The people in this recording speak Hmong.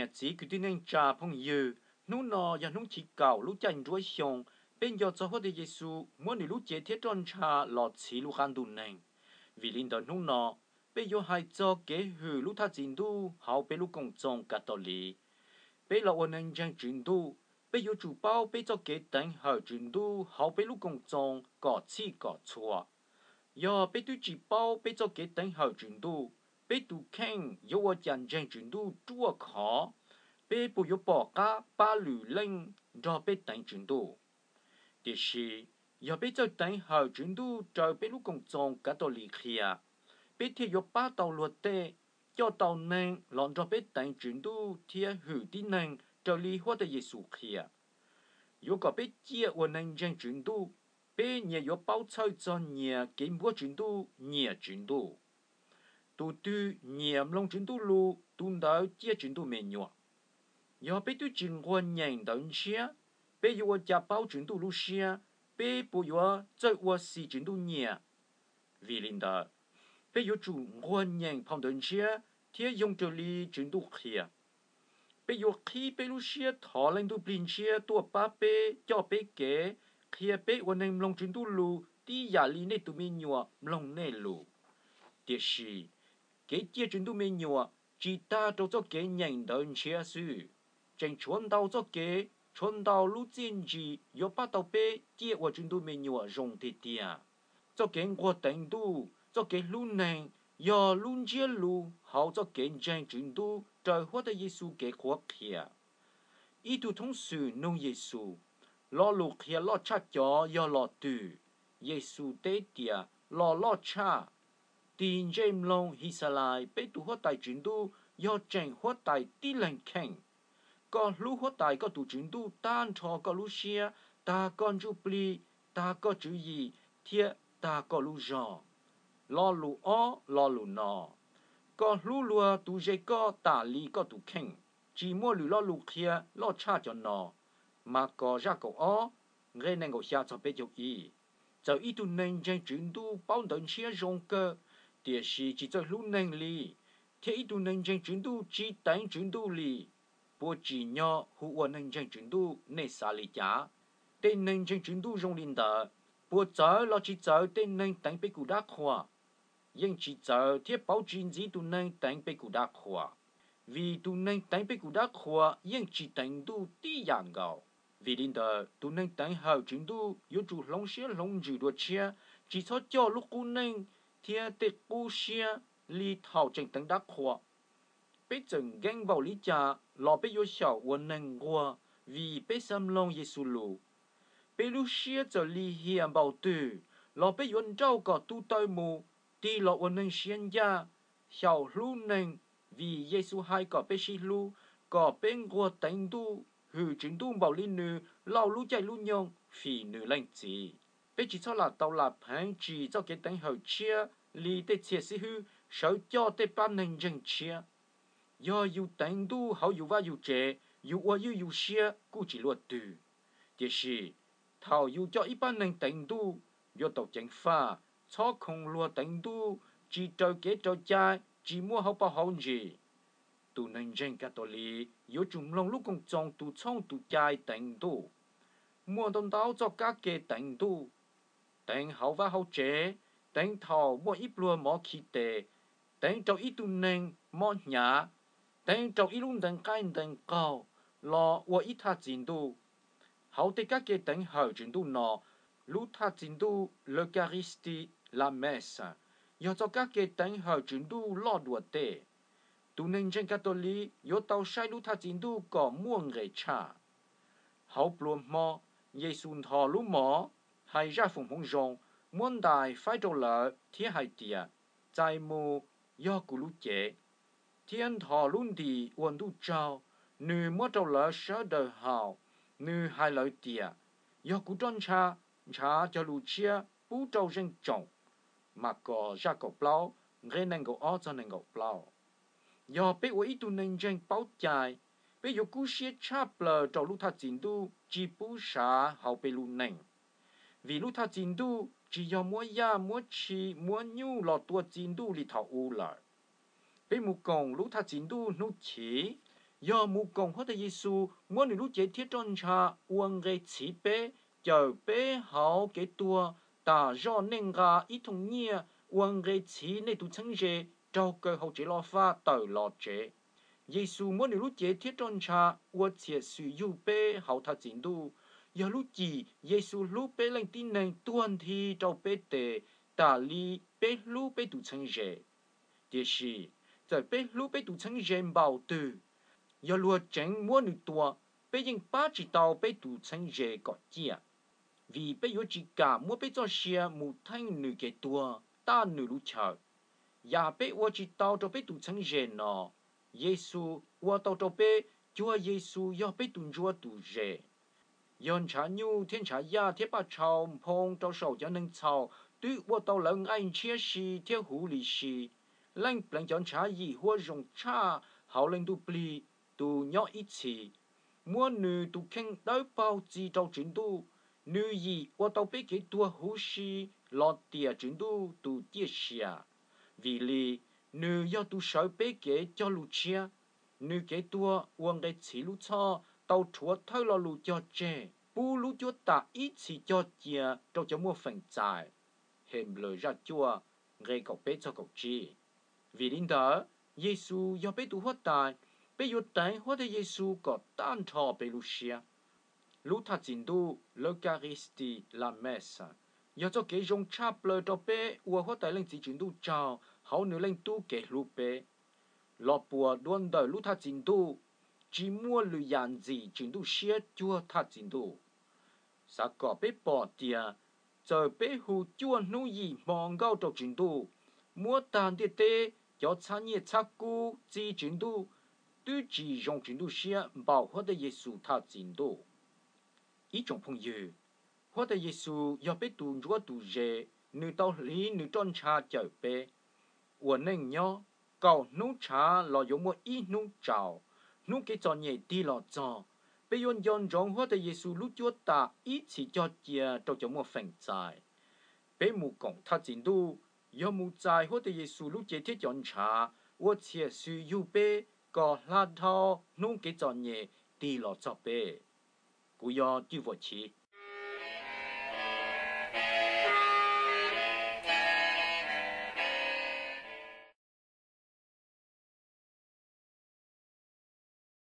Niam txiv kwv tij neej tsa phooj ywg, hnub no yog hnub chiv kaum lub caij nruab xyoo, peb nco txog Huab Tais Yes Xus muab nws lub cev thiab roj ntsha los txhiv lub qab ntuj neeg. Vim li ntawd hnub no, peb yuav hais txog kev hwm lub thaj txi Ntuj hauv peb lub Koom Txoos Kav Tos Liv. Peb los ua neeg ntseeg Tswv Ntuj, peb yuav tsum paub peb txoj kev teev hawm Tswv Ntuj hauv peb lub Koom Txoos kom txhij kom txhua. Yog peb twb tsis paub peb txoj kev teev hawm Tswv Ntuj, peb tus kheej yuav ua cas ntseeg Tswv Ntuj ruaj khov? Peb puas yuav pom qab pab lwm leej nrog peb teev Tswv Ntuj? Tiam sis, yog peb txawj teev hawm Tswv Ntuj raws peb lub Koom Txoos Kav Tos Liv qhia, peb thiaj yuav pab tau luag tej, coj tau neeg los nrog peb teev Tswv Ntuj thiab hwm tib neeg raws li Huab Tais Yes Xus qhia. Yuav kom peb ciaj ua neeg ntseeg Tswv Ntuj, peb nyias yuav paub txhawj txog nyias kev npuab Tswv Ntuj, nyiam Tswv Ntuj. Tus twg nyiam mloog Tswv Ntuj lus, tus ntawd ciaj Tswv Ntuj me nyuam. Yog peb twb tsis nquag nyeem Ntawv Ntshiab, peb yuav ua cas paub Tswv Ntuj lub siab? Peb puas yuav txawj ua xis Tswv Ntuj nyiam? Vim li ntawd, peb yuav tsum nquag nyeem Phau Ntawv Ntshiab thiab yoo raws li Tswv Ntuj qhia. Peb yuav qhib peb lub siab thov Leej Ntuj Plig Ntshiab tuaj pab peb, coj peb kev, qhia peb ua neeg mloog Tswv Ntuj lus tib yam li nej tus me nyuam mloog nej lus. Tiam sis, kev ciaj Tswv Ntuj me nyuam tsis tag rau txoj kev nyeem Ntawv Ntshiab xwb. Tseem tshuav ntau txoj kev, tshuav ntau lub txiaj ntsim yuav pab tau peb ciaj ua Tswv Ntuj me nyuam zoo tiag tiag. Txoj kev nquag teev Ntuj, txoj kev hlub neeg, yog lub ntsiab lus hauv txoj kev ntseeg Tswv Ntuj raws Huab Tais Yes Xus kev qhuab qhia. Ib tug thoob xwm nug Yes Xus, lo lus qhia loj tshaj cov yog los twg? Yes Xus teb tias, los loj tshaj. Tig ntsej mloog His Xas Lais, peb tus Huab Tais Tswv Ntuj yog tseem Huab Tais tib leeg kheej. Koj hlub Huab Tais koj tus Tswv Ntuj tag nrho koj lub siab, tag koj ntsuj plig, tag koj tswv yim, thiab tag koj lub zog. Lo lus ob, lo lus no, koj hlub luag tus ze koj tam li koj tus kheej. Tsis muaj lwm lo lus qhia loj tshaj cov no. Mas Kos zaj kaum ob, nqe nees nkaum xya txog peb caug ib. Txawm ib tug neeg ntseeg Tswv Ntuj paub Ntawv Ntshiab zoo kawg, tiam sis tsis txawj hlub neeg li, thiab ib tug neeg ntseeg Tswv Ntuj tsis teev Tswv Ntuj li, puas tsim nyog hu ua neeg ntseeg Tswv Ntuj? Nej xav li cas? Tej neeg ntseeg Tswv Ntuj zoo li ntawd, puas txawv los tsis txawv tej neeg teev peb kuv dab qhuas? Yeej tsis txawv thiab pauv tsis ntxiv tus neeg teev peb kuv dab qhuas, vim tus neeg teev peb kuv dab qhuas yeej tsis teev Ntuj tib yam nkaus. Vim li ntawd, tus neeg teev hawm Tswv Ntuj yuav tsum hloov siab hloov ntsws dua tshiab, tsis txhob coj lub qub neej thiab tej qub siab li thaum tseem teev dab qhuas. Peb txawm nkees npaum li cas los peb yuav xyaum ua neeg nquag vim peb xav mloog Yes Xus lus. Peb lub siab txawm lim hiam npaum twg los peb yuav nrauj kom tu taw mus, tig los ua neeg siab ncaj, xyaum hlub neeg, vim Yes Xus hais kom peb sib hlub, kom peb nquag teev Ntuj, hwm Tswv Ntuj npaum li Nws lauj lub caij lub nyoog, fim Nws Leej Txiv. Peb tsis txhob lam tau lam pheev tsim txoj kev teev hawm tshiab li tej txhiaj xib hwb sawv coj tej pab neeg ntseeg tshiab. Yog yus teev Ntuj hauv yus vaj yus tsev, yus ua ywj yus siab kuj tsis luaj twg. Tiam sis, thaum yus coj ib pab neeg teev Ntuj, yuav tau ceev faj, txhob khoom luag teev Ntuj, tsis raws kev raws cai, tsis muaj hauv paus hauv ntsis. Tus neeg ntseeg Kav Tos Liv yuav tsum mloog lub Koom Txoos tus txhooj tus cai teev Ntuj. Muaj ntau ntau txoj kab ke teev Ntuj: teev hauv vaj hauv tsev, teev thaum muaj ib pluag mov khi tes, teev rau ib tug neeg mob hnyav, teev rau ib lub ntees qaij ntees qaug, los ua ib thaj txi Ntuj. Hauv tej kab ke teev hawm Tswv Ntuj no, lub thaj txi Ntuj, l'Eucharistie, la messe, yog txoj kab ke teev hawm Tswv Ntuj loj dua tej. Tus neeg ntseeg Kav Tos Liv yuav tau saib lub thaj txi Ntuj kom muaj nqe tshaj. Hauv pluas hmo, Yes Xus nthos lub mov, hais zaj foom hmoov zoo, muab ntais faib rau lawv thiab hais tias, txais mus, yog kuv lub cev, thiab nthos lub ntim ua Ntuj tsaug, Nws muab rau lawv sawv daws haus. Nws hais lawv tias, yog kuv roj ntsha, ntshav cog lus tshiab pub rau zeej tsoom. Mas Kos zaj kaum plaub, nqe nees nkaum ob txog nees nkaum plaub. Yog peb ua ib tug neeg ntseeg paub cai, peb yuav kub siab tshaj plaws rau lub thaj txi Ntuj tsis pub sav hauv peb lub neej. Vim lub thaj txi Ntuj tsis yog muab yaj muab tshis muab nyuj los tua txi Ntuj li thaum ub lawm. Peb mus koom lub thaj txi Ntuj hnub chiv, yog mus koom Huab Tais Yes Xus muab nws lub cev thiab roj ntsha ua nqe txhiv peb, cawm peb hauv kev tuag, tas zoj nej nqa ib thooj nyiaj ua nqe txhiv nej tus txheeb ze raug kaw hauv tsev loj faj tawm los tsev. Yes Xus muab nws lub cev thiab roj ntsha ua txhiam xws yug peb hauv Thaj Txi Ntuj. Yog lub cim Yes Xus hlub peb leej tib neeg tuag nthi rau peb tes tas li peb hlub peb tus txheeb ze. Tiam sis, txawm peb hlub peb tus txheeb ze npaum twg, yog luag tseev muab nws tua, peb yeej pab tsis tau peb tus txheeb ze kom ciaj, vim peb yuav tsis kam muab peb txoj sia mus theej nws kev tuag, taj nws lub chaw. Yam peb ua tsis tau rau peb tus txheeb ze no, Yes Xus ua tau rau peb, cuag Yes Xus yog peb tus ntsuab tus ze. Yog ntshav nyuj thiab ntshav yaj thiab paj tshau nphoo rau saum cov neeg txhaum twb ua tau lawv nqaij ntshiab si thiab huv li si. Leej Pleev cov ntshav yim huab zoo tshaj hauv Leej Ntuj Plig tus nyob ib txhis, muab nws tus kheej dawb paug txi rau Tswv Ntuj. Nws yim ua tau peb kev tuag huv si los tiam Tswv Ntuj tus ciaj sia, vim li nws yog tus sawv peb kev cog lus tshiab. Nws kev tuag ua nqe txhiv lub txhoj tau rhuav thawj lo lus cog tseg, pub lub cuab tam ib txhis cog cia rau cov muaj feem txais Henplais zaj cuaj nqe kaum peb txog kaum tsib. Vim li ntawd, Yes Xus yog peb tus Huab Tais, peb yuav teev Huab Tais Yes Xus kom tag nrho peb lub siab. Lub Thaj Txi Ntuj, l'Eucharistie, la messe, yog txoj kev zoo tshaj plaws rau peb ua Huab Tais Leej Txiv Tswv Ntuj tsaug hauv Nws Leej Tub kev hlub peb. Los puas dua ntawm lub Thaj Txi Ntuj, tsis muaj lwm yam ntxim Tswv Ntuj siab cuag Thaj Txi Ntuj. Xav kom peb pom tias txawm peb hu cuaj hnub yim hmo nkauj rau Tswv Ntuj, muab tag ntiaj teb cov txhab nyiaj txhab kub txi Tswv Ntuj, twb tsis zoo Tswv Ntuj siab npaum Huab Tais Yes Xus Thaj Txi Ntuj. Ib tsoom phooj ywg, Huab Tais Yes Xus yog peb tus ntsuab tus ze, nws tau hliv nws roj ntsha cawm peb. Ua neej nyob, kaum hnub tshav los yuav muaj ib hnub tsaus, hnub kev txom nyem tig los txog. Peb yuav nco ntsoov Huab Tais Yes Xus lub cuab tam ib txhis cog cia rau cov muaj feem txais. Peb mus koom Thaj Txi Ntuj yog mus txais Huab Tais Yes Xus lub cev thiab cov ntshav ua txhiam xws yug peb kom hla dhau hnub kev txom nyem tig los txog peb. Kuv yog Cwj Vuas Chiv.